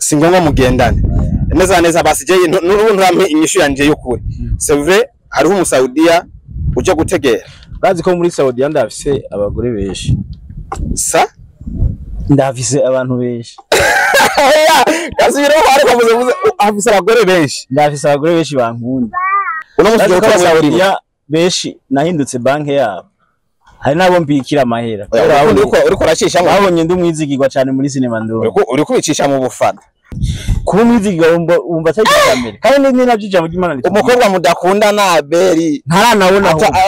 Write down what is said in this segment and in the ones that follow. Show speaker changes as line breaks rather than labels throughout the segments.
Si ngombwa mugendane neza neza. Basi je n'ubu nturampe inyishu yanje y'ukuri. C'est vrai, hariho umusaudiya uje gutegera?
Urazi ko muri Saudiya ndafise abagore benshi.
Sa
Ndafise abantu benshi.
Kasubiraho, ariko vuze afise abagore benshi.
Ndafise abagore benshi bankunda.
Uno musi
Urazi
ugiye
ko
gutora Saudiya?
Abasaudiya benshi nahindutse banke yabo, hari n'abo mbikira amahera kubera
Uriko uracisha mu
babonye ndi umwizigirwa cyane muri sinema ndundi.
Uriko ubicisha mu bufana.
Kuba umwizigirwa wumva atari icya mbere, kandi ni nabyo ijambo ry'Imana ritubwira.
Umukobwa mudakundana, Abeli,
Ntaranabona ahubwo.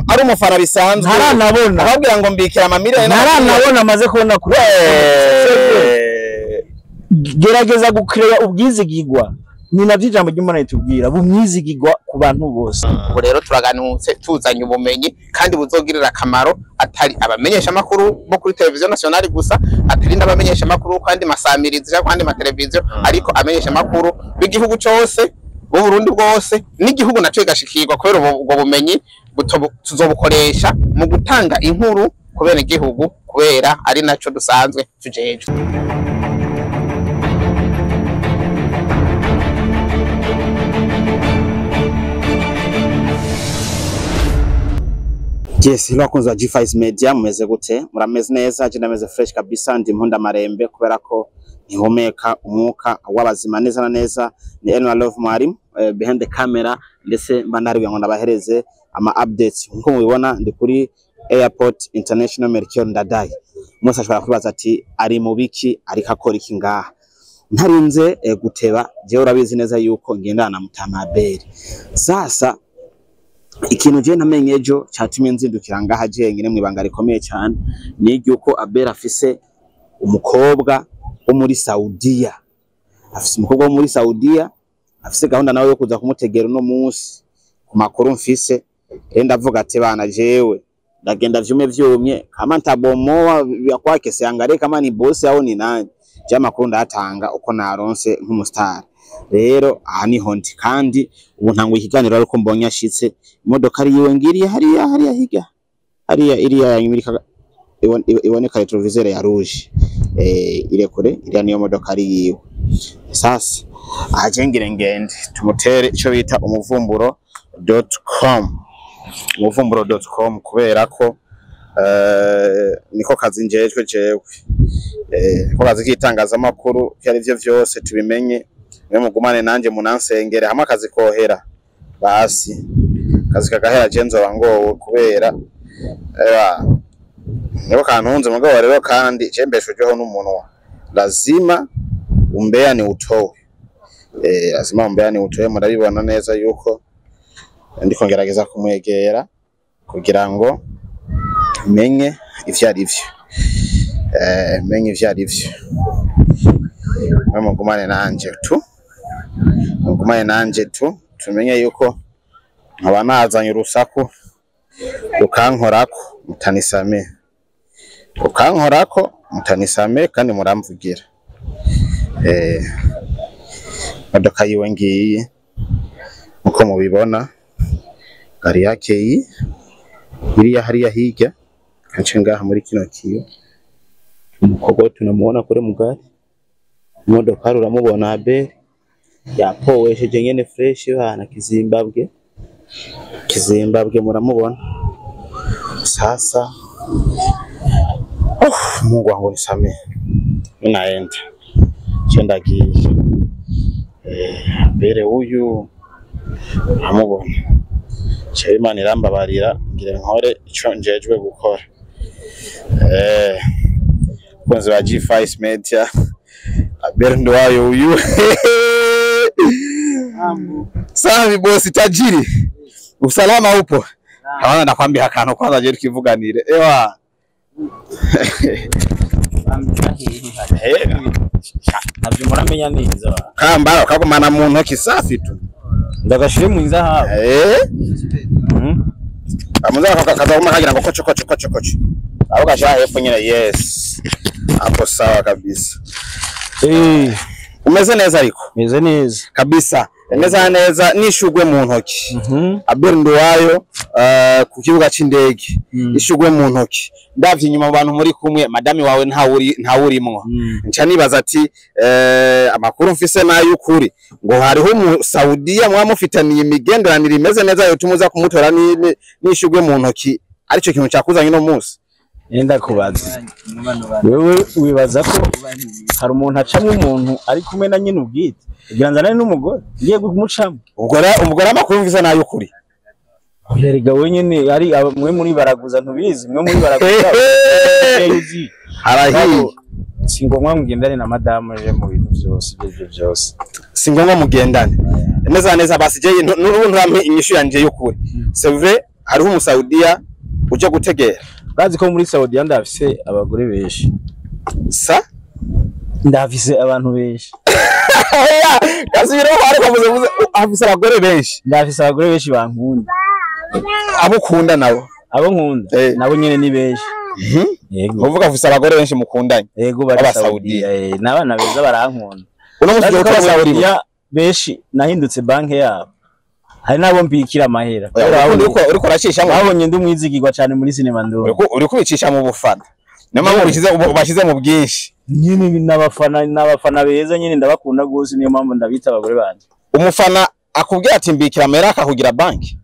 Ari umufana bisanzwe.
Ntaranabona.
Akabwira ngo mbikira amamiliyoni.
Ntaranabona amaze kubona kuri gerageza gukireya ubwizigirwa, ni nabyo ijambo ry'Imana ritubwira, bumwizigirwa ku bantu bose.
Ubu rero turaganutse tuzanye ubumenyi kandi buzogirira akamaro atari abamenyesha amakuru bo kuri televiziyo nationale gusa, atari n'abamenyesha amakuru kandi masamirizi cyangwa kandi mateleviziyo, ariko amenyesha amakuru b'igihugu cyose, b'Uburundi bwose, n'igihugu naco kigashikirwa kubera ubwo bumenyi tuzobukoresha mu gutanga inkuru kubera igihugu, kubera ari naco dusanzwe tujejwe.
Yes, hello bakunzi ba G5 Media, mumeze gute? Murameze neza? Je ndameze fresh kabisa, ndi mpunda marembe kubera ko ntihumeka umwuka w'abazima neza na neza. Ni Elma Love Mwarimu behind the camera, ndetse mba ndariwe ngo ndabahereze ama updates. Nkuko mubibona, ndi kuri Airport International Melchior Ndadaye. Umunsi ashobora kwibaza ati ari mu biki, ariko akora iki ngaha? Ntarinze guteba, jewe urabizi neza yuko ngendana na Mutama Abel. Sasa ikintu je namenye ejo catumye nzindukira ngaha jenyine mwibanga rikomeye cyane ni iryuko Abel afise umukobwa wo muri Saudiya. Afise umukobwa wo muri Saudiya, afise gahunda nawe yo kuza kumutegera uno munsi ku makuru mfise. Rero ndavuga ati bana, jewe ndagenda vyume vyumye, kama ntabomoa vya kwake siangalie kama ni boss au ni nani. Je amakuru ndatanga uko naronse nk'umustar. Rero aha niho ndi, kandi ubu ntanguye ikiganiro ariko mbonye ashitse imodoka ari yiwe ngiriye hariya hariya hirya hariya iriya yanyuma iboneka rétroviseur ya rouge, irekure iriya niyo modoka ari yiwe. Sasa aha je ngire ngende tumutere ico bita umuvumburo.com, umuvumburo.com, kubera ko niko kazi njejwe jewe, niko kazi k'itangazamakuru. Ivyo arivyo vyose tubimenye, mwe mugumane nanje munansengere hamwe akazi kohera. Basi akazi kagahera je nzoba ngowe, kubera niko kantunze. Mugabo rero kandi je mbeshejweho n'umunwa, lazima umbea ni utowe, lazima umbea ni utowe. Murabibona neza yuko ndiko ngerageza kumwegera kugira ngo menye ivyo ari vyo, menye ivyo ari vyo. Mwe mugumane nanje tu, mugumane nanje tu, tumenye yuko nkaba nazanye urusaku rukankorako, mutanisame, rukankorako mutanisame, kandi muramvugira. Modoka yiwe ngiyi uko mubibona, gari yake iyi iriya hariya hirya kace ngaha muri kino kiyo. Umukobwa tunamuona kure mugari imodoka, uramubona Abel yapowesheje nyene fresh bana Kizimbabwe, Kizimbabwe muramubona. Sasa oh, Mungu wangu nisamehe, naenda ndagiye. Abel huyu uramubona. Jewe Imana irambabarira ngire nkore ico njejwe gukora. Bakunzi ba G5 Media, Abel Nduwayo huyu. Safi bosi tajiri, usalama upo? Hawana nakwambia akantu kwanza je tukivuganire. Ewa.
Ntabyo muramenya neza.
Kambara kagumana mu ntoki safi tu.
Ndagashire mu nzahabu.
Amuza kazaguma kagira ngo kocho kocho kocho kocho. Aho gashira hepfo nyine, yes. Hapo sawa kabisa. Umeze neza ariko?
Meze neza.
Kabisa. Neza neza n'ishugwe mu ntoki. Abel Nduwayo ku kibuga c'indege, ishugwe mu ntoki. Ndavye inyuma mu bantu muri kumwe, madami wawe ntawuri, ntawurimwo. Nca nibaza ati amakuru mfise n'ay'ukuri ngo hariho umu Saudiya muba mufitaniye imigenderanire imeze neza yotuma uza kumutora n'ishugwe mu ntoki, arico kintu cakuzanye uno munsi.
Yenda kubaza wewe, wibaza ko hari umuntu acamwo umuntu ari kumwe na nyine ubwite kugira nzanane n'umugore ngiye kumucamo?
Ubwo rero umugore, amakuru mfise n'ay'ukuri.
Erega wenyene ari mwe muri baraguza, ntubizi, mwe muri baraguza uzi.
Harahiye.
Si ngombwa mugendane na madamu je mu bintu byose, ibyo byose.
Si ngombwa mugendane neza neza. Basi je n'ubu nturampe inyishu yanje y'ukuri. C'est vrai, hariho umusaudiya uje gutegera?
Urazi ko muri Saudiya ndafise abagore benshi.
Sa?
Ndafise abantu benshi.
Kasubiraho, ariko vuze afise abagore benshi.
Ndafise abagore benshi bankunda.
Abo ukunda nabo?
Abo nkunda nabo nyene ni benshi. Yego.
Uvuga afise abagore benshi mukundanye?
Yego, bari
B'Abasaudiya.
Saudiya, n'abana beza barankunda.
Uno munsi
Urazi
ugiye
ko
gutora muri
Abasaudiya benshi nahindutse banke yabo, hari n'abo mbikira amahera kubera
uriko uracishamo.
Babonye ndi umwizigirwa cyane muri sinema ndoro.
Uriko ubicisha mu bufana, niyo mpamvu ubashyize mu bwinshi.
Nyine n'abafana beza nyine, ndabakunda gose, niyo mpamvu ndabita abagore banje.
Umufana akubwira ati mbikira amahera, akakugira banki,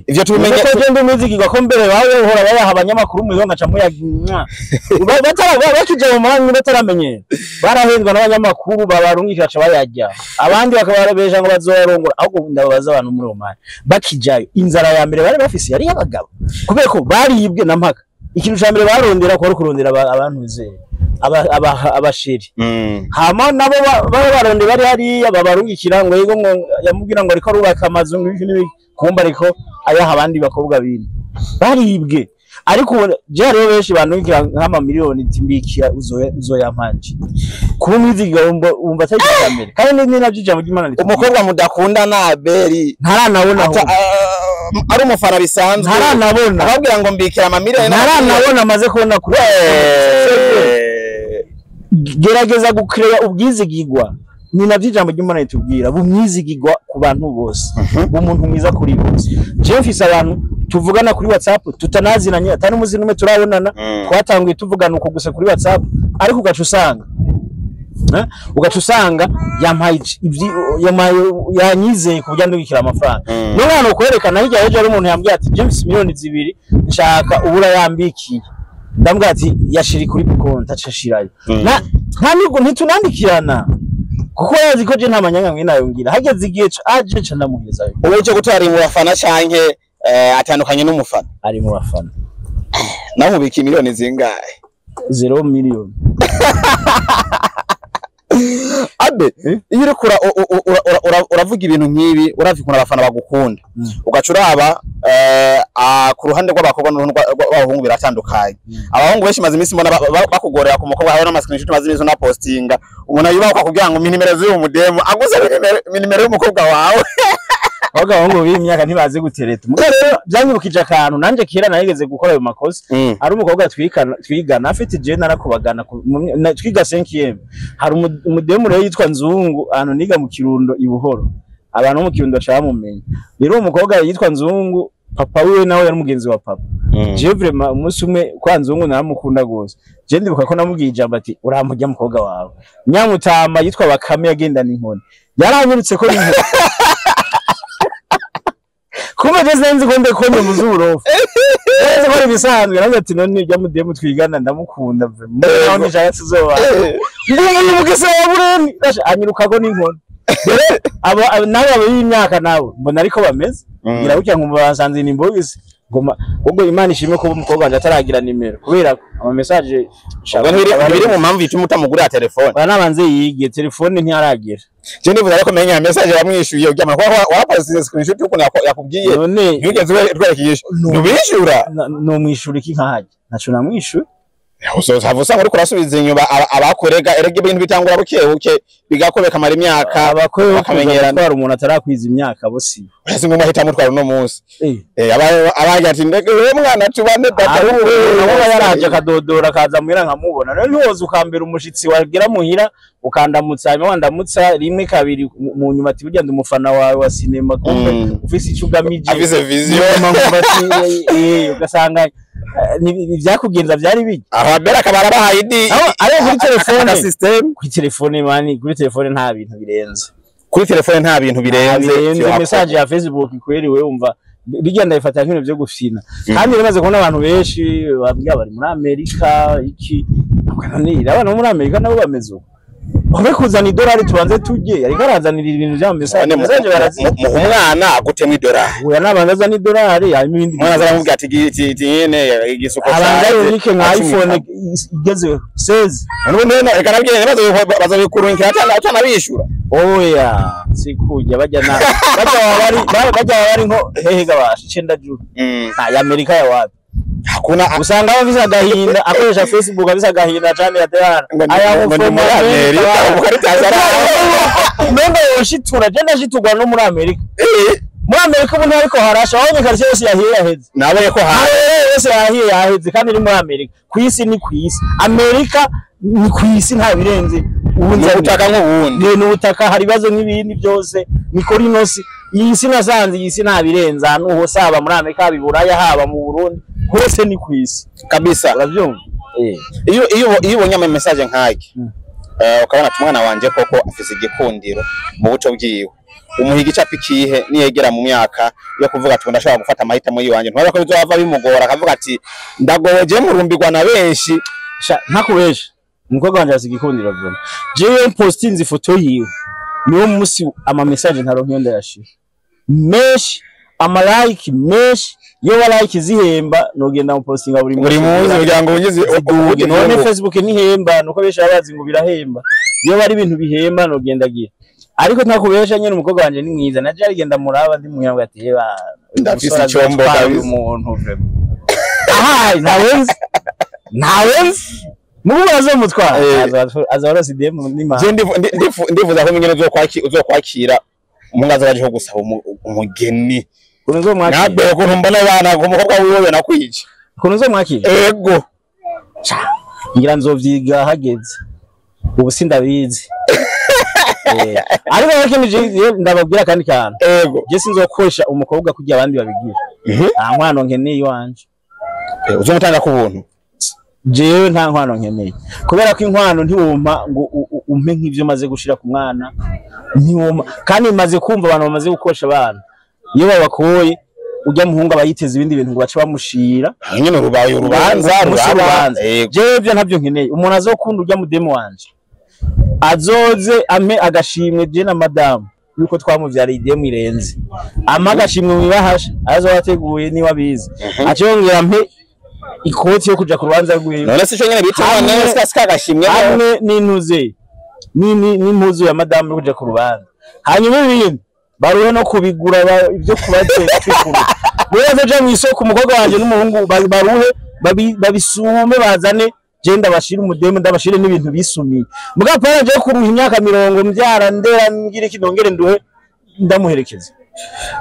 ivyo tubimenye.
Ko je ndi umwizigirwa, ko mbere bawe uhora babaha abanyamakuru mu ngaca muyaga bakija mu mabanki bataramenyera, barahendwa n'abanyamakuru babarungikira baca bayarya, abandi bakabarabesha ngo bazorongora. Ahubwo ndababaza, abantu muri Oman bakijayo, inzara ya mbere bari bafise yari y'abagabo, kubera ko baribwe na mpaka. Ikintu ca mbere barondera ko ari kurondera abantu zere abasheri. Hama nabo baba baronde bari hariya babarungikira ngo yego, ngo yamubwira ngo ariko arubaka amazu, ngo ibiki n'ibiki, kumba ariko ayaha abandi bakobwa bine baribwe. Ariko ubu je hariho benshi bandungikira nk'amamiliyoni ati mbikira uzoyampanje. Kuba umwizigirwa wumva atari icya mbere, kandi ni navyo ijambo ry'Imana ritubwira.
Umukobwa mudakundana, Abeli?
Ntaranabona.
Ahubwo ari umufana bisanzwe?
Ntaranabona.
Ababwira ngo mbikira amamiliyoni?
Ntaranabona, amaze kubona kuri gerageza gukireya ubwizigirwa, ni navyo ijambo ry'Imana ritubwira, bumwizigirwa ku bantu bose, umuntu mwiza kuri bose. Jewe mfise abantu tuvugana kuri WhatsApp tutanazinanye, atari umuzi n'umwe turabonana. Twatanguye tuvugana uko gusa kuri WhatsApp, ariko ugaca usanga ugaca usanga yampaye yampaye, yanyizeye ku buryo andungikira amafaranga. N'umwana ukwerekana hirya y'ejo hari umuntu yambwiye ati James, 2 miliyoni nshaka ubura yambikiye. Ndambwira ati yashiri kuri konti, acashirayo. Na nta nubwo ntitunandikirana, kuko yazi ko je nta manyanga mwe nayo ngira. Hageze igihe aje ca ndamuhezayo.
Ubu uje gutora ari mu bafana canke atandukanye n'umufana?
Ari mu bafana.
Nawe mubika miliyoni zingahe?
0 miliyoni.
Abe, iyo uriko uravuga ibintu nk'ibi, uravye ukuntu abafana bagukunda, ugaca uraba ku ruhande rw'abakobwa n'uruhande rw'abahungu biratandukanye. Abahungu benshi maze iminsi mbona bakugorera ku mukobwa. Hariho n'ama screenshot maze iminsi unapostinga, umuntu yubahuka kugira ngo nimero z'uyu mudemu aguze nimero y'umukobwa wawe.
Ahubwo abahungu b'iyi myaka ntibazi gutereta. Mugabo rero byanyibukije akantu nanje kera narigeze gukora ayo makosa. Hari umukobwa twigana afite, je narakubagana twiga 5e. Hari umudemu rero yitwa Nzungu, ahantu niga mu Kirundo i Buhoro. Abantu bo mu Kirundo baca bamumenya. Rero uwo mukobwa yitwa Nzungu, papa wiwe nawe yari umugenzi wa papa. Je vraiment umunsi umwe kwa Nzungu naramukunda gose. Je ndibuka ko namubwiye ijambo ati uramurya mukobwa wawe. Nyamutama yitwa Bakame yagendana inkoni. Yaranyirutse ko n'inkoni. Kumbe je sinzi ko ndekonye mu zuburofu. Nzi ko ari ibisanzwe, nawe ati none ibyo mudemu twigana ndamukunda vraiment. Naho nishaka tuzoba. Ndumva n'umugese wa Burundi. Anyirukako n'inkoni. Rero abo nabo abo y'imyaka nabo mbona ariko bameze. Ngira gutya nkumva basanze ni imbogisi. Ngoma ubwo Imana ishimwe ko umukobwa wanje ataragira nimero, kubera ko ama message
Ubwo ntibiri mu mpamvu ituma utamugurira telefone?
Bana nabanze yige telefone, ntiyaragira.
Je nifuza ariko menya message wamwishuye uryama, kuko warapostinze screenshot y'ukuntu yakubwiye.
None
ntiwigeze utwereka inyishu, ntubishyura.
No mwishura iki nkahajya? Ntaco namwishuye.
Uzosava usanga uriko urasubiza inyuma abakorega erega ibintu bitangura buke buke bigakobeka amara imyaka
abakwe
bakamenyerana.
Gutwara umuntu atarakwiza imyaka bo si
Uretse ngo ahita amutwara uno munsi. Abagira ati ndege wewe mwana tubane data.
Ariko nabo yaraje akadodora akaza muhira nkamubona. Rero ntiwoza ukambera umushitsi wagera muhira ukandamutsa, hanyuma wandamutsa rimwe kabiri mu nyuma ati burya ndi umufana wawe wa sinema, kumbe ufise ico ugamije.
Afise vision.
Nyuma nkumva ati, ugasanga ibyakugenza byari bijya.
Aho abera akaba arabahaye idi.
Aho ari kuri telefone.
System.
Kuri telefone mani, kuri telefone nta bintu birenze.
Kuri telefone nta bintu birenze.
Birenze message ya Facebook kweri wewe umva bigenda bifata nk'ibintu byo gufina. Kandi rimaze kubona abantu benshi babwira bari muri Amerika iki none abana bo muri Amerika nabo bameze uko. Ube kuzana idolari tubanze tujye, ariko arazanira ibintu bya message. Message barazi.
Umwana agutemwa idolari.
Oya nabanza azana idolari harimo ibindi.
Umwana azaramubwira ati iti nyene igisuko.
Abanza yunike nka iPhone igeze 16.
None reka nabwire bazobikurungikira atanabishura.
Oya sikujya bajya na bajya bari nko hehe gabasha icenda juru. Na ya Amerika ya wapi?
Hakuna
usanga bafise agahinda akoresha Facebook afise agahinda cyane yaterana.
Aya ngo ni muri Amerika ukaritaza.
Memba yoshitura je ndashiturwa no muri Amerika. Muri Amerika ubu ntariko harasha wabonye quartier yose yahiye yaheze.
Nabonye ko
yose yahiye yaheze kandi ni muri Amerika. Kwisi ni kwisi. Amerika ni kwisi nta birenze.
Ubundi ubutaka nk'ubundi.
Ni ubutaka hari ibibazo nk'ibindi byose ni kuri nosi. Iyi si nasanze iyi si nta birenze ahantu hose haba muri Amerika haba i Buraya haba mu Burundi hose ni kwisi.
Kabisa.
Urabyumva?
Iyo ubonye ama message nk'aki ukabona ati umwana wanje koko afise igikundiro mu buco bwiwe, umuha igicapo ikihe niyegera mu myaka yo kuvuga ati ndashobora gufata amahitamo yiwanje, ntubona ko bizova bimugora akavuga ati ndagowe je murumbirwa na benshi.
Ntakubesha umukobwa wanje afise igikundiro vyuma. Jewe postinze ifoto yiwe niwo munsi ama message ntaronka iyo ndayashira menshi, ama like menshi, iyo wa like zihemba nogenda mu postinga buri
munsi kugira ngo ungize
ubundi. None Facebook ntihemba nuko benshi babazi ngo birahemba, iyo bari ibintu bihemba nogenda gira. Ariko ntakubesha nyene umukobwa wanje ni mwiza naje arigenda muraba ndi munyabwa ati eba
ndafise icyombo kabisa
umuntu vraiment. Aha ntawenzi mubu azomutwara azahora CDM nima.
Je ndifuza ko nyene uzokwakira umungu azaje gusaba umugeni.
Ukuntu uzomwakira.
Nabe ukuntu mbona abana umukobwa wiwe nakwica.
Ukuntu uzomwakira?
Ego.
Ngira nzovyiga hageze. Ubu sindabizi. Ariko ariko ndababwira kandi kantu.
Ego.
Je sinzokoresha umukobwa kugira abandi babigira. Nta nkwano nkeneye iwanje.
Uzomutanga ku buntu.
Jewe nta nkwano nkeneye. Kubera ko inkwano ntiwumpa ngo umpe nk'ivyo maze gushira ku mwana. Ntiwumpa kandi maze kumva abantu bamaze gukosha abana. Iyo babakoye ujya muhunga abayiteza ibindi bintu ngo bace bamushira.
Nyine urubaye urubanza rubanza.
Jewe ibyo ntabyo nkeneye. Umuntu azokunda ujya mudemo wanje. Azoze ampe agashimwe je na madamu yuko twamuvyariye idemu irenze. Ama agashimwe mwibahasha azobateguye niba bize. Acongera ampe ikoti yo kuja ku rubanza rwiwe.
None se cyo nyene bita none se agashimwe
hamwe n'intuze n'impuzu ya madamu yo kuja ku rubanza. Hanyuma ibindi baruhe no kubigura ibyo kubatekura. Wewe ja mu isoko umukobwa wanje n'umuhungu baruhe babisume bazane je ndabashira umudemu ndabashire n'ibintu bisumiye. Muga pera je kuruha imyaka 40 mbyara ndera ngira iki nongere nduhe ndamuherekeza.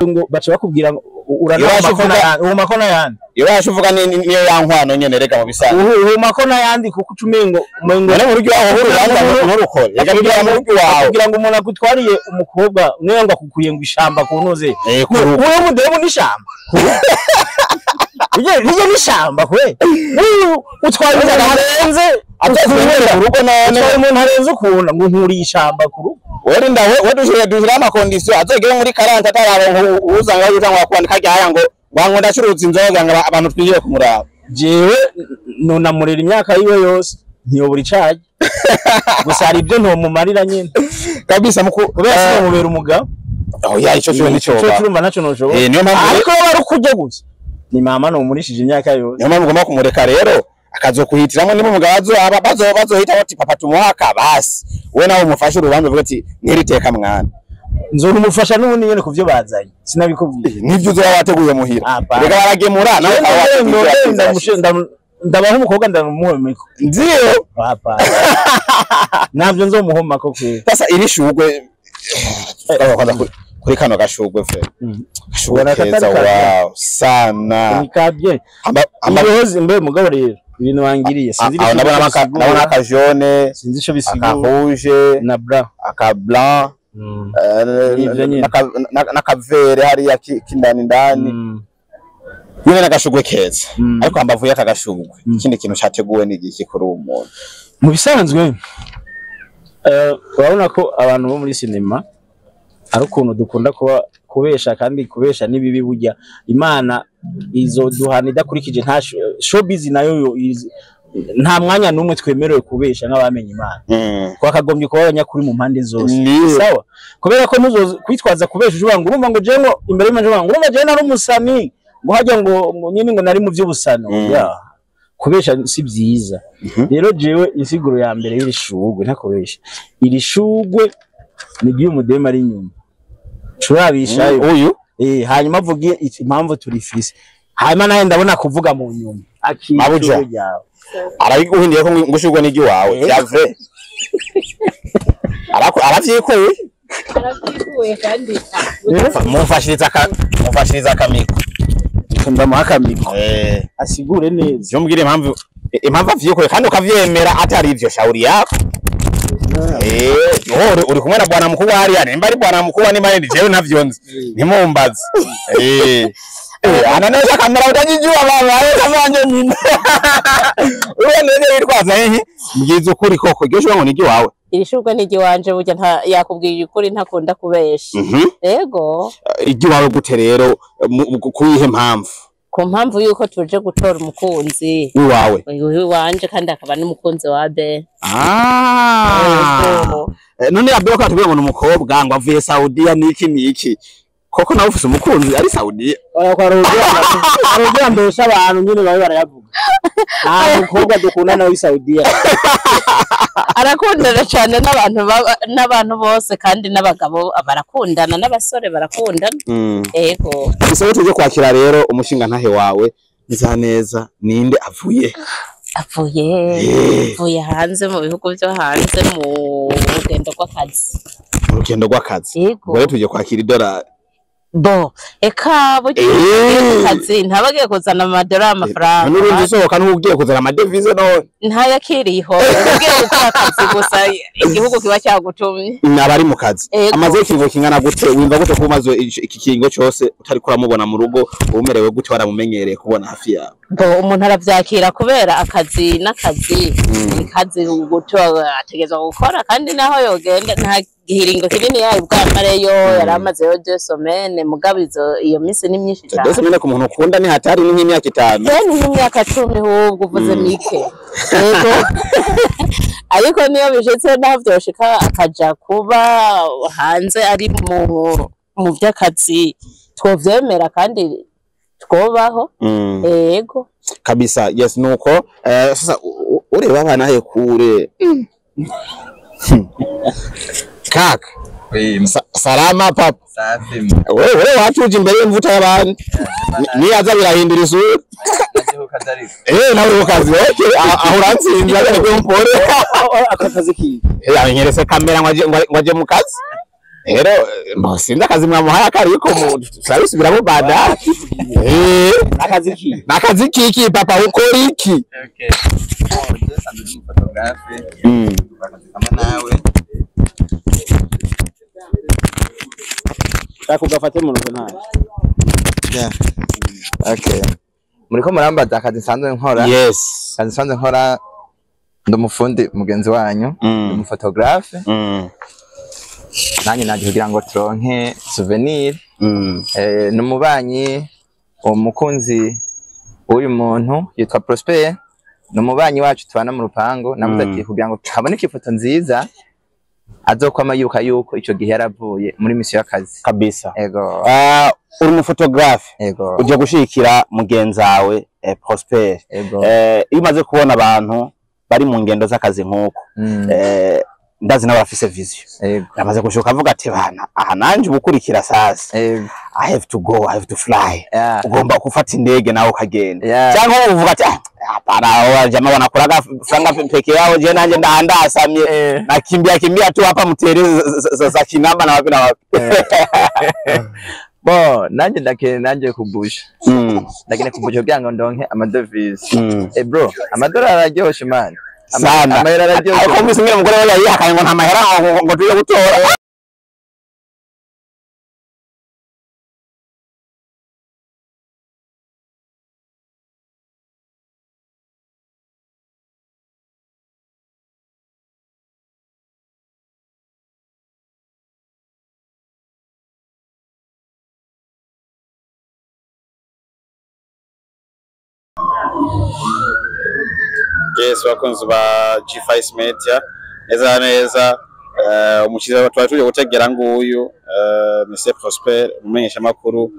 Ngo baca bakubwira urana makona yandi.
Iyo washuvuga niyo yankwano nyene rega mu bisanzwe.
Uhu makona yandi kuko ucumengo umengo
none mu rugo aho urubanza nturukore. Rega bigira mu rugo wawe.
Kugira ngo umuntu akutwariye umukobwa niyo ngo akukuye ngo ishamba kunoze. Uwo mudemu n'ishamba. Uje n'ishamba kwe. Uyu utwaye umuntu arenze
atakunyera ku rugo none.
Utwaye umuntu arenze ukunda ngo nkuriye ishamba ku rugo.
Weri ndawe wedushire dushira ama condition azogere muri 40 atararonka uzanga yutangwa kwandika ryaya ngo wango ndacuruza inzoga ngo abantu twigiye kumuraba.
Jewe nonamurera imyaka yiwe yose ntiyobura icaje. Gusa hari ibyo ntomumarira nyene.
Kabisa muku
kubera sinamubera umugabo.
Oya ico cyo nico.
Ico turumva naco noshobora.
Niyo mpamvu
ariko bari kujya gusa. Ni mama nomurishije imyaka yose.
Niyo mpamvu ugomba kumureka rero akazokuhitiramo niba umugabo azoba bazohita bati papa tumuhaka basi. We nawe umufashe urubanza uvuga ati ntiriteka mwana.
Nzorumufasha n'ubundi nyene kuvyo bazanye. Sinabikubwiye.
Nivyo uzoba wateguye muhira. Reka baragemura nawe
Ndabaho umukobwa ndamuhomeko.
Ndio.
Hapa navyo nzomuhomako kwe.
Sasa iri shugwe kwanza kuri kano gashugwe fe. Gashugwe
Ubona
keza
katari kabye.
wow sana.
Nikabye.
Amba
Ibihozi mbe mugabo rero ibintu wangiriye sinzi
aho
ico
ndabona
bisigura.
ndabona aka jaune,
Sinzi ico bisigura.
aka rouge,
Na bra.
aka blanc,
Ivyo nyene.
n'akavere hariya kindani ndani. Nyene n'agashugwe keza. Ariko hambavu y'aka gashugwe ikindi kintu categuwe ni igiki kuri uwo muntu?
Mu bisanzwe urabona ko abantu bo muri sinema ari ukuntu dukunda kuba kubesha, kandi kubesha ni bibi. Burya Imana izoduhana idakurikije. Nta showbiz nayo nta mwanya n'umwe twemerewe kubesha nk'abamenye Imana. Twakagombye kuba abanyakuri mu mpande zose. Sawa, kubera ko ntuzo kwitwaza kubesha uvuga ngo urumva ngo jewe ngo imbere y'Imana uvuga ngo urumva jewe nari umusani, ngo hajya ngo nyine ngo nari mu by'ubusano. Ya, kubesha si byiza. Rero jewe insiguro ya mbere y'iri shugwe, ntakubesha, iri shugwe ni igihe umudema ari inyuma turabishayo.
Uyu
Hanyuma avuge impamvu turifise, hanyuma nawe ndabona kuvuga mu nyuma.
Mabuja.
Akishugwe ryawe.
Arabiguhindiye ko ngo ushugwe n'igiwawe yave arako aravyikuye.
Arabyikuye kandi.
Mumfashiriza akamiko.
Ndamuha akamiko asigure neza.
Je mbwire impamvu avyikuye kandi ukavyemera atari ivyo shauri yako. Wowe uri kumwe na bwana mkubwa hariya, nimba ari bwana mkubwa, nimba ari jewe ntavyo nzi, ntimumbaze. Ananesha kamera utajijua baba, wewe kama nje nini. Wewe nene witwaza hehe? Mbwiza ukuri koko, iryo shuri ngo ni iry'iwawe.
Iri shurwe ni iry'iwanje. Burya nta yakubwiye ukuri, ntakunda kubesha. Ego.
Iry'iwawe gute rero, kuyihe mpamvu?
Ku mpamvu yuko tuje gutora umukunzi
Iwawe.
Iwanje, kandi akaba n'umukunzi wa be.
Ah.
Ego.
None Abel ko atubwiye ngo ni umukobwa ngo avuye Saudiya niki niki. Koko nawe ufise umukunzi ari Saudiya?
Oya, kwa Rugira mbesha abantu nyine babe barayavuga. Nta mukobwa dukundana w'i Saudiya.
Arakundana cyane n'abantu n'abantu bose, kandi n'abagabo barakundana n'abasore barakundana. Ego.
Gusa tuje kwakira rero umushinga ntahe wawe neza neza, ninde, avuye?
Avuye avuye hanze, mu bihugu byo hanze, mu rugendo rw'akazi.
Mu rugendo rw'akazi.
Yego.
Ubwo rero tuje kwakira idolari.
Bo eka burya ku kazi ntabagiye kuzana amadolari, amafaranga.
None urundi usohoka n'ugiye kuzana amadevize none?
Ntayakiriho, ugiye gukora akazi gusa, igihugu kiba cyagutumye.
Abari mu kazi.
Ego.
Amaze ikiringo kingana gute? Wumva gute ko umaze iki kiringo cyose utari kuramubona mu rugo? Umerewe gute, waramumenyereye kubona hafi yawe?
Bo umuntu aravyakira kubera akazi n'akazi kazi guto ategerezwa gukora, kandi naho yogenda nta gihiringo kinini yayo bwamareyo, yari amazeyo 2 semaines, mugabo izo iyo minsi ni myinshi cyane.
2 semaines ku muntu ukunda ni hatari, ni nk'imyaka 5.
Ni nk'imyaka 10 ahubwo uvuze mike. Yego, ariko niyo bishitse naho vyoshika akaja kuba hanze ari mu vy'akazi, twovyemera kandi twobaho. Yego.
Kabisa, yes, nuko sasa ureba abana he kure kaka. Salama papa.
Safi.
Wewe watuje imbere y'imvuta y'abandi, niyaza birahindura isura.
Nagihuka ariko.
Nawe uri ku kazi, okay, aho uransinze ariko kumpore.
Aka kazi kiwe.
Yamenyerese kamera ngo aje mu kazi. Rero sinzi akazi mwamuhaye akariko mu turabisubiramo baadaye.
Akazi kiwe.
Nakazi kiki papa, ukora iki?
Okay. Bon, je sanzwe ndi umufotographe. Akazi kamwe nawe.
Shaka ugafate mu ntoki ntayo.
Yeah. Okay. Muriko murambaza akazi nsanzwe nkora.
Yes.
Akazi nsanzwe nkora, ndi umufundi mugenzi wanyu, ndi umufotographe. Nanjye naje kugira ngo turonke souvenir. Ni umubanyi, uwo mukunzi w'uyu muntu yitwa Prosper, ni umubanyi wacu tubana mu rupangu. Navuze ati kugira ngo haboneke ifoto nziza azokwama yibuka yuko ico gihe yaravuye muri misiyo y'akazi.
Kabisa.
Ego.
Ah, uri umufotographe.
Ego.
Uje gushigikira mugenzi wawe Prosper.
Ego.
Iyo umaze kubona abantu bari mu ngendo z'akazi nk'uko, ndazi nawe afise vision.
Ego.
Yamaze gushoka avuga ati bana aha nanje ubukurikira sasa.
Ego.
I have to go, I have to fly.
Yeah.
Ugomba gufata indege nawe ukagenda.
Yeah.
Cyangwa uvuga ati ah, Hapana, hao jamaa wanakulaga franga peke yao, je nanje ndaandasamye nakimbia kimbia tu hapa mterezi za Kinama na wapi na wapi.
Bo nanje ndakene nanje kubusha. Ndakene kubusha kugira ngo ndonke amadevize. Bro, amadolari araryoshe man.
Sana.
Amahera araryoshe.
Ariko mwese mwene mugore we yayihakanye ngo nta mahera ngo tuje gutora. Yes, bakunzi ba G5 Media neza neza umushyize twari tuje gutegera nguyu Monsieur Prosper umumenyesha makuru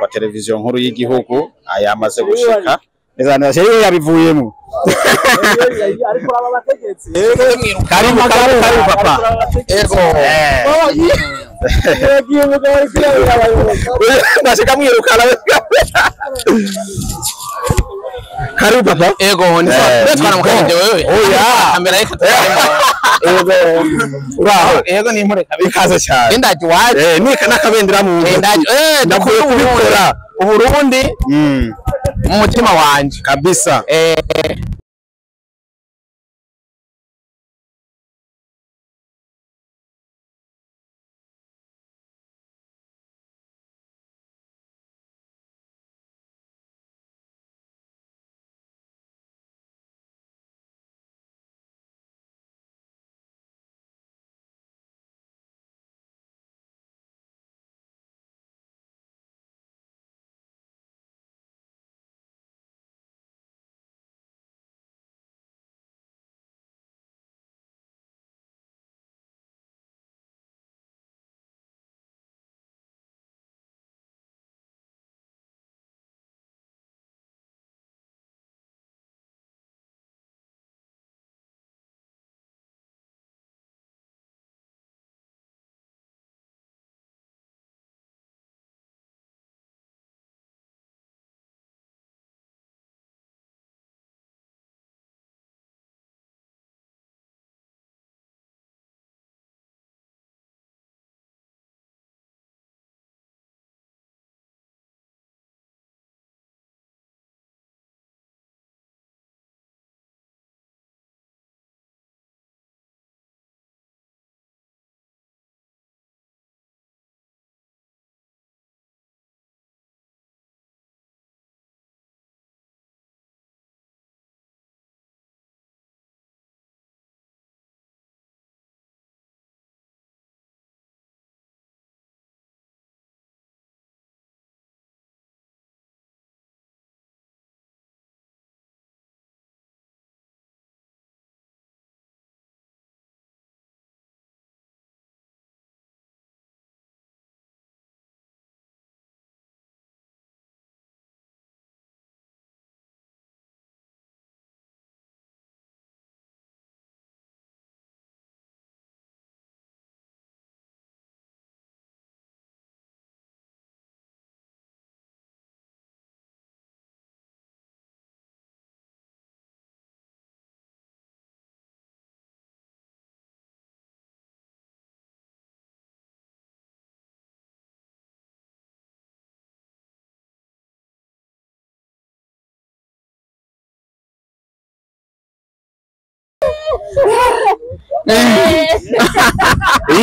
wa televiziyo nkuru y'igihugu ayamaze gushika neza neza rero yabivuyemo.
Ariko aba bategetsi
karibu karibu karibu papa.
Ego
yagiye mugabo ari kwirabira abayobozi
ndashaka mwirukana. Karibu papa.
Ego ni sawa twara mukanje wewe.
Oya.
Kamera reka twaremo.
Ego uraho.
Ego ni impore kabisa.
Ikaze cyane.
Ndaje waje.
Nika nakabendera mu
Ndaje
ndakuye kubikora
Uburundi mu mutima wanje
kabisa.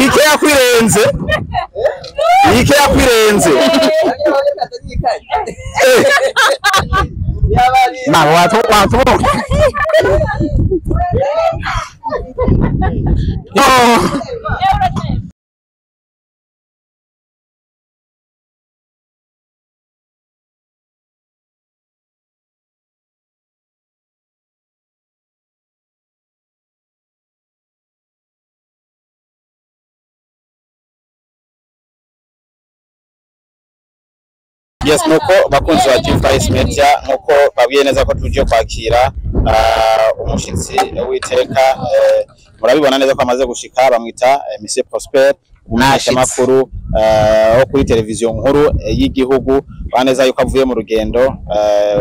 Ike yakwirenze. Ike yakwirenze. Ma watu watu. Oh. Yes, nuko bakunzi ba G5 Media nkuko babwiye neza ko tuje kwakira umushitsi w'iteka, murabibona neza ko amaze gushika, bamwita Monsieur Prosper, Umumenyeshamakuru wo kuri televiziyo nkuru y'igihugu, baneza yuko avuye mu rugendo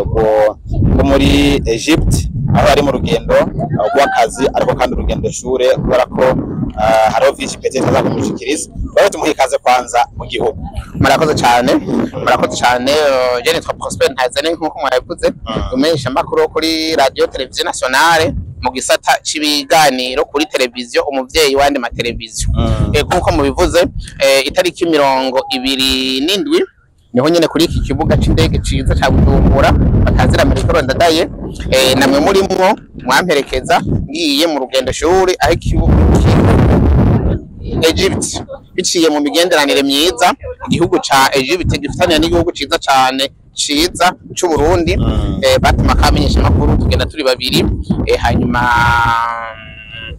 rwo muri Egypt, aho ari mu rugendo rw'akazi, ariko kandi urugendo shure, kubera ko hariho vyinshi peut-être aza kumushikiriza. Rero tumuhe ikaze kwanza mu gihugu.
Murakoze cyane, murakoze cyane. Je nitwa Prosper Ntazane, nk'uko mwabivuze, umumenyeshamakuru wo kuri radio televiziyo nationale mu gisata c'ibiganiro kuri televiziyo umuvyeyi w'andi mateleviziyo. Nk'uko mubivuze, itariki 27 niho nyene kuri iki kibuga c'indege ciza ca Bujumbura batazira Melchior Ndadaye, namwe murimwo mwamperekeza ngiye mu rugendo shuri aho ikibuga Egypt, biciye mu migenderanire myiza igihugu ca Egypt gifitaniye n'igihugu ciza cane ciza c'u Burundi. Batuma kamenyesha makuru tugenda turi babiri, hanyuma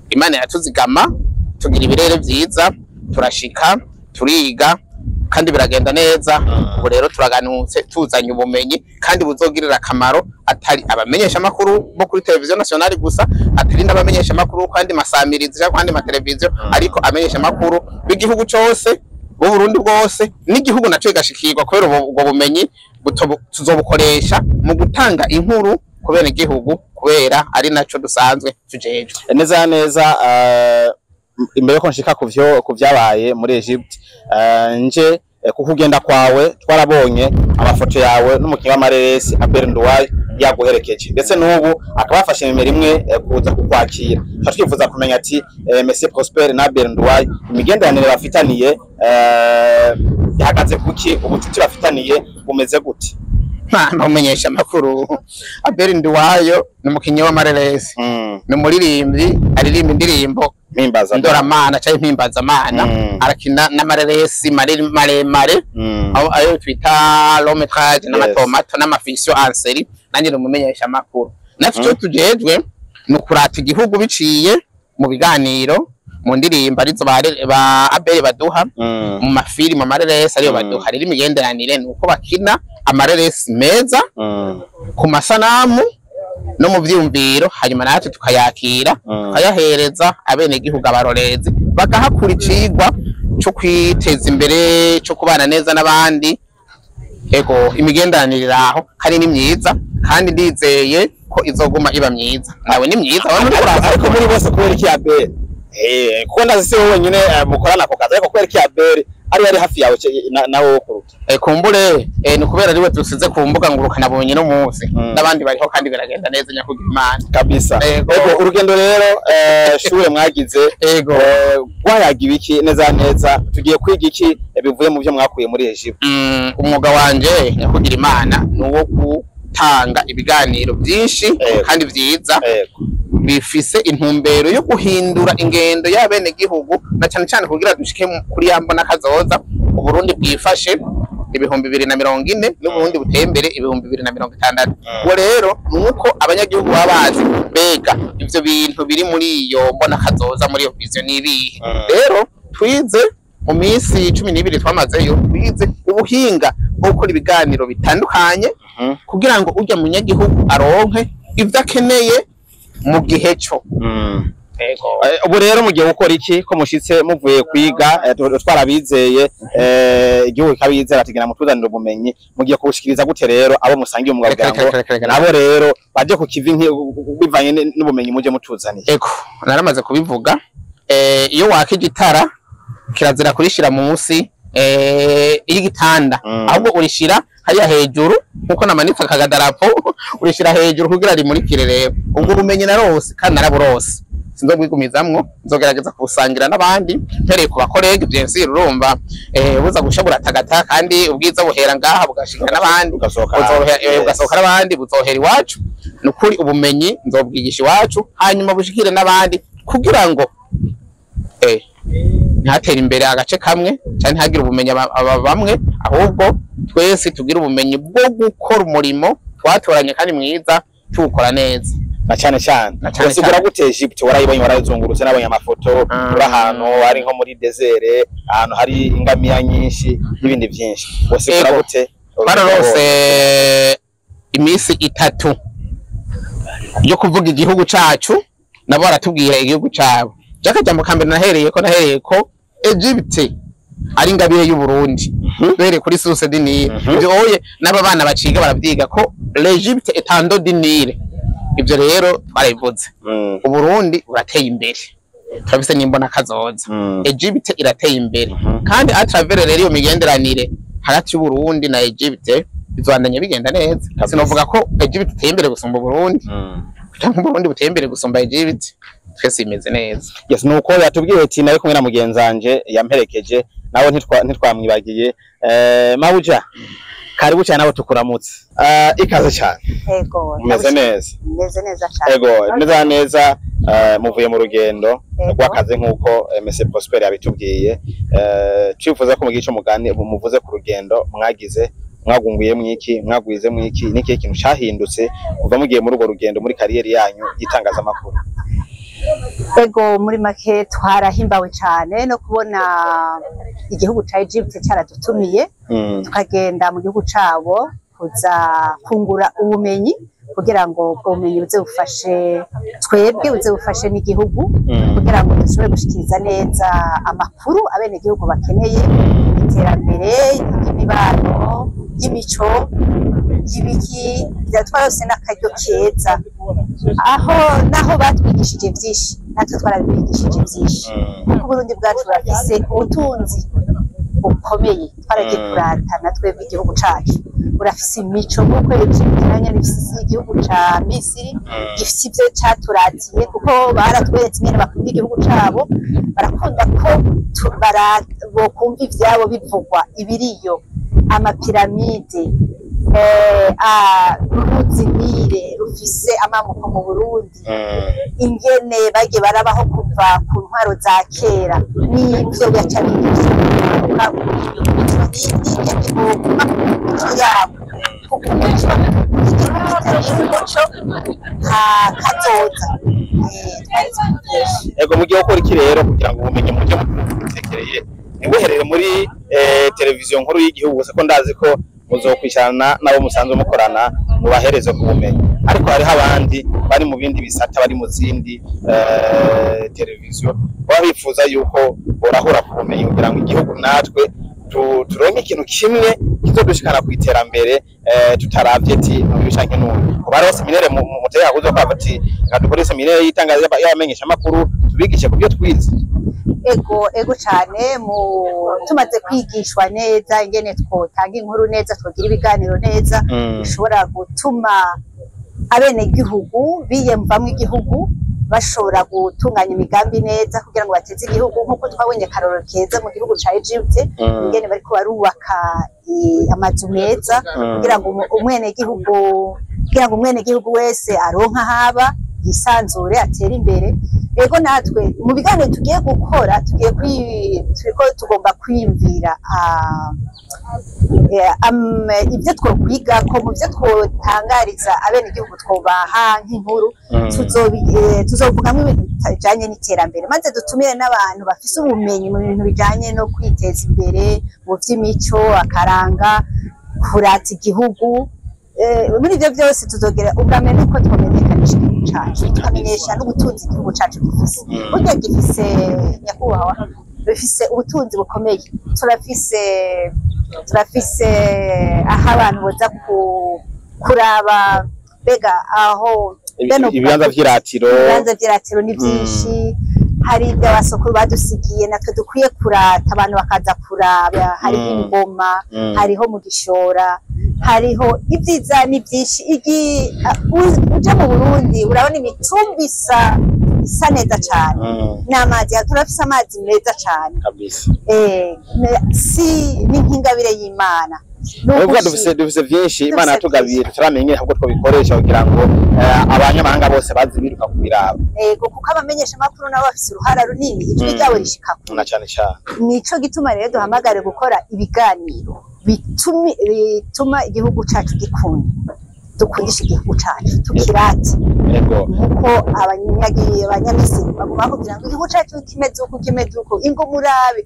Imana yatuzigama tugira ibirere vyiza, turashika turiga kandi biragenda neza. Ubu rero turaganutse tuzanye ubumenyi kandi buzogirira akamaro atari abamenyesha makuru bo kuri televiziyo nationale gusa, atari n'abamenyesha makuru kandi masamirizi cyangwa kandi mateleviziyo, ariko amenyesha makuru b'igihugu cose, bo Burundi bwose, n'igihugu naco gashikirwa, kubera ubwo bumenyi tuzobukoresha mu gutanga inkuru kubera igihugu, kubera ari naco dusanzwe tujejwe.
Neza neza, imbere ko nshika kuvyo kuvyabaye muri Egypt, nje kukugenda kwawe twarabonye amafoto yawe n'umukinyi w'amareresi Abel Nduwayo yaguherekeje, ndetse n'ubu akaba yafashe nimero imwe kuza kukwakira. Tuba twifuza kumenya ati Monsieur Prosper na Abel Nduwayo imigenderanire bafitaniye ihagaze kuki, ubucuti bafitaniye bumeze gute?
Ntumenyesha amakuru, Abel Nduwayo ni umukinyi w'amareresi, ni umuririmbyi aririmba indirimbo
mpimbaza
ndoramana cyangwa impimbazamana, arakina n'amareresi maremare, ayo twita long métrage, n'amatomato n'amafiction en série. Nanjye ni umumenyesha amakuru, natwe icyo tujejwe ni ukurata igihugu biciye mu biganiro, mu ndirimbo arizo ba Abel baduha, mu mafilime, amareresi ariyo baduha. Rero imigenderanire ni uko bakina amareresi meza ku masanamu no mu vyumviro, hanyuma natwe tukayakira, tukayahereza abenegihugu, abarorezi bagahakura icigwa co kwiteza imbere, co kubana neza n'abandi. Ego, imigenderanire iraho kandi ni myiza, kandi ndizeye ko izoguma iba myiza. Nawe ni myiza.
Ariko muri bose kubera iki Abel? Kuko ndazi si wowe wenyine mukorana ako kazi, ariko kubera iki Abel ari hafi yawe nawe wo kuruta?
Kumbure ni kubera ariwe dusize ku mbuga ngurukana bumenyi no munsi, n'abandi bariho kandi biragenda neza, nyakugira Imana.
Kabisa.
Ego.
Ego, urugendo rero shure mwagize,
Ego.
rwayaga ibiki neza neza? Tugiye kwiga iki bivuye mu byo mwakuye muri Egypt?
Umwuga wanje, nyakugira Imana, ni uwo gutanga ibiganiro byinshi kandi vyiza, bifise intumbero yo guhindura ingendo y'abenegihugu, na cyane cyane kugira dushike kuri ya mbona kazoza Uburundi bwifashe 2040 n'Uburundi buteye imbere 2060. Ubwo rero nuko abanyagihugu baba bazi mbega ivyo bintu biri muri iyo mbona kazoza, muri iyo vision, ni ibihe. Rero twize mu minsi 12 twamazeyo, twize ubuhinga bwo gukora ibiganiro bitandukanye kugira ngo urya munyagihugu aronke ivyo akeneye mu gihe co. Ego.
Ubu rero mugiye gukora iki ko mushitse muvuye kwiga? Twarabizeye, igihugu kikabizera ati genda mutuzanire ubumenyi. Mugiye kubushikiriza gute rero abo musangiye umwuga,
Reka,
kugira ngo
reka, reka, reka.
nabo rero baje ku kivi bivanye n'ubumenyi muje mutuzaniye?
Ego, naramaze kubivuga. Iyo wakije itara kirazira kurishira munsi y'igitanda, ahubwo urishira hariya hejuru, nkuko namanitse akagadarapo, urishira hejuru kugira rimurikire. Rero ubwo bumenyi narose kandi naraburose, sinzobwigumizamwo, nzogerageza kubusangira n'abandi, mpereye ku bakolege bien sûr. Urumva buza gusha buratagata, kandi ubwiza buhera ngaha bugashika n'abandi,
Bugasohoka
bugasohoka n'abandi, buzohera iwacu. Ni ukuri ubumenyi nzobwigisha iwacu, hanyuma bushikire n'abandi, kugira ngo ntihatere imbere agace kamwe cyangwa ntihagire ubumenyi aba bamwe, ahubwo twese tugire ubumenyi bwo gukora umurimo twatoranye kandi mwiza, tuwukora neza.
Na cyane cyane,
Na cane
usigura
cane.
gute Egypt? Warayibonye, warayizungurutse, nabonye amafoto uri ahantu hari nko muri desert, ahantu hari ingamiya nyinshi n'ibindi byinshi. Usigura
Ego.
gute?
Twararose iminsi 3 yo kuvuga igihugu cacu, nabo baratubwira igihugu cabo. Jakajambo ka mbere nahereye ko Egypte ari ingabire y'u Burundi duhereye kuri source du Nil. Ivyo oye n'aba bana baciga baravyiga ko l'Egypte est un don du Nil. Ivyo rero twarabivuze. Uburundi burateye imbere, turafise n'imbona kazoza. Egypte irateye imbere kandi à travers rero iyo migenderanire hagati y'Uburundi na Egypte bizobandanya bigenda neza. Sinovuga ko Egypte iteye imbere gusumba Uburundi canke Uburundi buteye imbere gusumba Egypte, twese bimeze neza.
Yes, nuko yatubwiye ati nari kumwe na mugenzanje yamperekeje, nawe ntitwamwibagiye. Mabuja, karibu cyane abo tukuramutse. Ikaze cyane.
Ego.
Mumeze neza?
Meze neza cyane.
Ego, neza neza. Muvuye mu rugendo rw'akazi nk'uko Monsieur Prosper yabitubwiye. Twifuza ko mugira ico mugani muvuze ku rugendo mwagize, mwagunguye mwiki, mwagwize mwiki, niki kintu cahindutse kuva mugiye muri urwo rugendo muri carrière yanyu y'itangazamakuru?
Ego, muri make twarahimbawe cyane no kubona igihugu ca Egypt cyaradutumiye, tukagenda mu gihugu cabo kuza kungura ubumenyi kugira ngo ubwo bumenyi buze bufashe twebwe, buze bufashe n'igihugu, kugira ngo dushobore gushikiriza neza amakuru abenegihugu bakeneye, iterambere ry'imibano, ry'imico, ry'ibiki. Byatwarose n'akaryo keza aho naho batwigishije byinshi, natwe twarabigishije byinshi, kuko Uburundi bwacu burafise ubutunzi bukomeye twaragiye kuratana twebwe. Igihugu cacu burafise imico nk'uko Egypte ifise, igihugu ca Misiri gifise ivyo caturatiye, kuko baratweretse ingene bakunda igihugu cabo, barakunda ko bokumva ivyabo bivugwa, ibiriyo, amapiramide, uruzi Nile rufise amamuko mu Burundi, ingene bagiye barabaho kuva ku ntwaro za kera, n'ivyo bica bigisha n'ingene boguma ku mico yabo, kuko umuco, igihugu kitagira umuco nta kazoza. Twari byinshi.
Ego, mugiye gukora iki rero kugira ngo ubumenyi mujye mutekereye ntibuherere muri televiziyo nkuru y'igihugu gusa, ko ndazi ko muzokwicarana n'abo musanzwe mukorana mubahereze ku bumenyi, ariko hariho abandi bari mu bindi bisata, bari mu zindi televiziyo, baba bifuza yuko borahura ku bumenyi kugira ngo igihugu natwe turonke ikintu kimwe kizodushikana ku iterambere, tutaravye ati n'uyu canke n'uyu? Kuba hariho séminaire mutegeka kuza kwava ati reka dukore séminaire y'itangaza y'abamenyeshamakuru, tubigishe ku byo twize?
Ego, ego cyane. Mu tumaze kwigishwa neza ingene twotanga inkuru neza, twogira ibiganiro neza bishobora gutuma abenegihugu biyumvamwo igihugu, bashobora gutunganya imigambi neza kugira ngo bateze igihugu, nk'uko twabonye akarorero keza mu gihugu ca Egypte, ingene bariko barubaka amazu meza kugira ngo umwenegihugu wese aronke ahaba yisanzure, atere imbere. Ego, natwe mu biganiro tugiye gukora tugiye turiko tugomba kwiyumvira ibyo twokwiga, ko mu byo twotangariza abenegihugu twobaha nk'inkuru, tuzovugamo ibintu bijanye n'iterambere, maze dutumire n'abantu bafise ubumenyi mu bintu bijanye no kwiteza imbere mu vy'imico, akaranga, kurata igihugu. Muri ibyo byose tuzogera ubwa mbere nuko twomenyekanisha igihugu cacu, tukamenyesha n'ubutunzi igihugu cacu gifise. Burya gifise, nyakubahwa, bifise ubutunzi bukomeye. Turafise aho abantu boza kuraba, mbega aho bene
Ibibanza vy'iratiro.
Ibibanza vy'iratiro ni byinshi. Hari ibyo abasokuru badusigiye natwe dukwiye kurata, abantu bakaza kuraba. Hariho ingoma, hariho mu Gishora, hariho ibyiza ni byinshi. Uje mu Burundi urabona imitumba isa neza cane, n'amazi, turafise amazi meza cane.
Kabisa.
Si ni nk'ingabire y'Imana.
Nukuvuga dufise vyinshi Imana yatugabiye, tutaramenya ingene ahubwo twabikoresha kugira ngo abanyamahanga bose bazi biruka kubiraba.
Ego, kuko abamenyesha makuru nabo bafise uruhara runini, ijwi ryabo rishika kure.
Na cane cane.
Nico gituma rero duhamagare gukora ibiganiro bituma igihugu cacu gikunda, dukundisha igihugu cacu, tukirate. Nkuko abanyamisiri baguma bakubwira ngo igihugu cacu kimeze uku, kimeze uku, ingo murabe.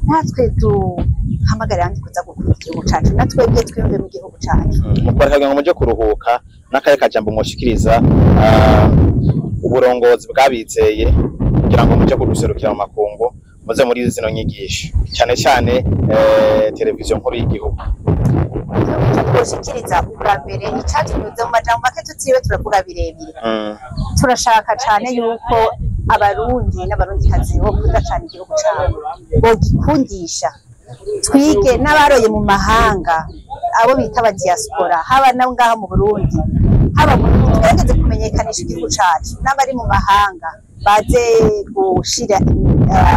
Natwe duhamagare abandi kuza gukunda igihugu cacu, natwebwe twiyumve mu gihugu cacu.
Mukora kugira ngo muje kuruhuka, n'akahe kajambo mwoshikiriza uburongozi bwabizeye kugira ngo muje kuduserukira mu makungu, muze muri zino nyigisho, cyane cyane televiziyo nkuru y'igihugu?
Icyo twoshikiriza ubwa mbere, icatunyuze mu majambo make, tutiriwe turavuga birebire, turashaka cane yuko Abarundi n'Abarundikazi bokunda cane igihugu cabo, bogikundisha. Twige n'abaroye mu mahanga, abo bita aba diaspora, haba no ngaha mu Burundi, haba mu, tugerageze kumenyekanisha igihugu cacu, n'abari mu mahanga baze gushira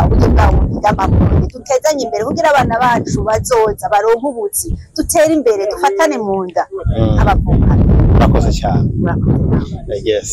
uburyo bwabo mu bigamba mu Burundi, dutezanye imbere kugira abana bacu bazoza baronke ubuzi, dutere imbere, dufatane mu nda abavukana.
Murakoze cyane.
Murakoze nawe.
Yes.